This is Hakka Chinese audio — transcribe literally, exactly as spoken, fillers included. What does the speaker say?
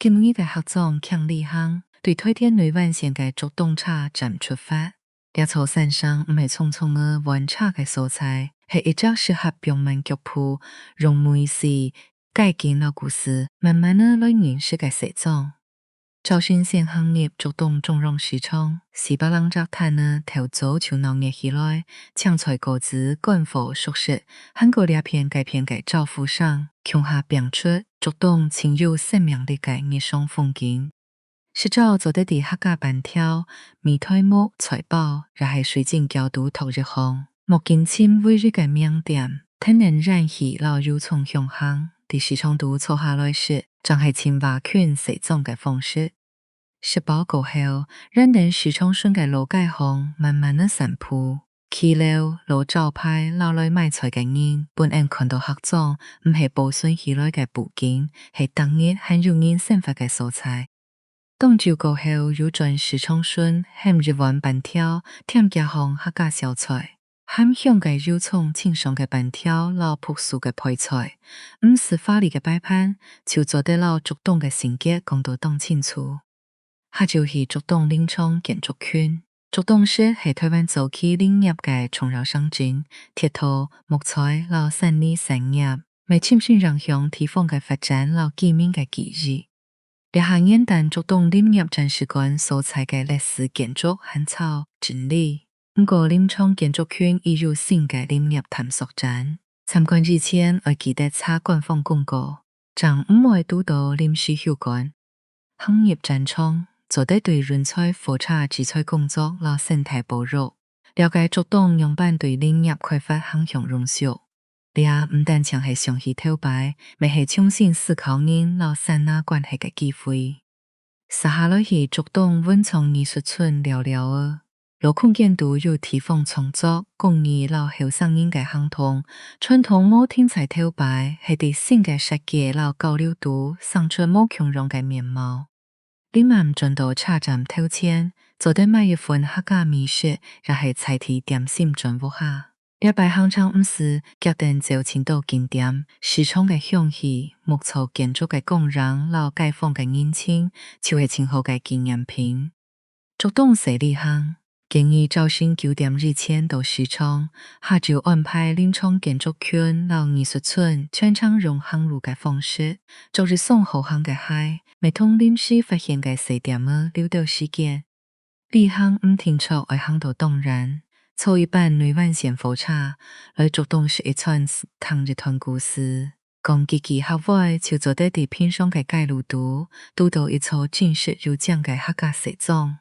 今日个客庄輕旅行，對臺鐵內灣線个竹東車站出發。這座山城毋係匆匆个換車个所在，係一隻適合放慢腳步、用味緒、街景摎故事，慢慢仔來認識个細庄。朝晨先行入竹東中央市場，四百零隻攤仔透早就鬧熱起來，青菜、果子、乾貨、熟食，還過這片該片个招呼聲，共下拼出竹東盡有生命力个日常風景。食朝做得在客家粄條、米苔目、菜包，也係水晶餃肚擇一項。莫緊尋唯一个名店，跈等煙氣摎油蔥香行，在市場肚坐下來食，正係盡倚近細庄个方式。食飽過後，沿等市場脣个老街項慢慢仔散步。騎樓、老招牌摎來買菜个人，分𫣆看到客庄毋係保存起來个布景，係逐日還有人生活个所在。當晝過後，又轉市場脣喊一碗粄條，添幾項客家小菜。鹹香个油蔥、清爽个粄條摎樸素个配菜，毋使華麗个擺盤，就做得摎竹東个性格講到當清楚。下晝去竹東林場建築群。竹東市係臺灣早期林業个重要城鎮，鐵道、木材摎山林產業，乜深深影響地方个發展摎居民个記憶。這下原旦竹東林業展示館所在个歷史建築還在整理，毋過林場建築群已有新个林業探索站。參觀以前愛記得查官方公告，正毋會堵到臨時休館。行入展場，做得對運材、貨車、製材工作摎生態保育，了解竹東仰般對林業開發行向永續。這毋單淨係想起頭擺，乜係重新思考人摎山林關係个機會。續下來去竹東文創藝術村尞尞仔，老空間肚有地方創作、工藝摎後生人个行動，傳統無停在頭擺，係在新个設計摎交流肚生出無共樣个面貌。臨暗轉到車站頭前，做得買一份客家美食，也係在地點心轉屋下。這擺行程毋使遽等走盡多景點，市場个香氣、木造建築个光影摎街坊个人情，就係盡好个紀念品。竹東細旅行，建議朝晨九點以前到市場，下晝安排林場建築群摎藝術村，全程用行路个方式，著一雙好行个鞋，乜同臨時發現个細店仔留兜時間。 旅行毋定著愛行到當遠，坐一班內灣線火車，來竹東食一餐，聽一段故事，講幾句客話，就做得在平常个街路肚，堵到一座真實又靚个客家細庄。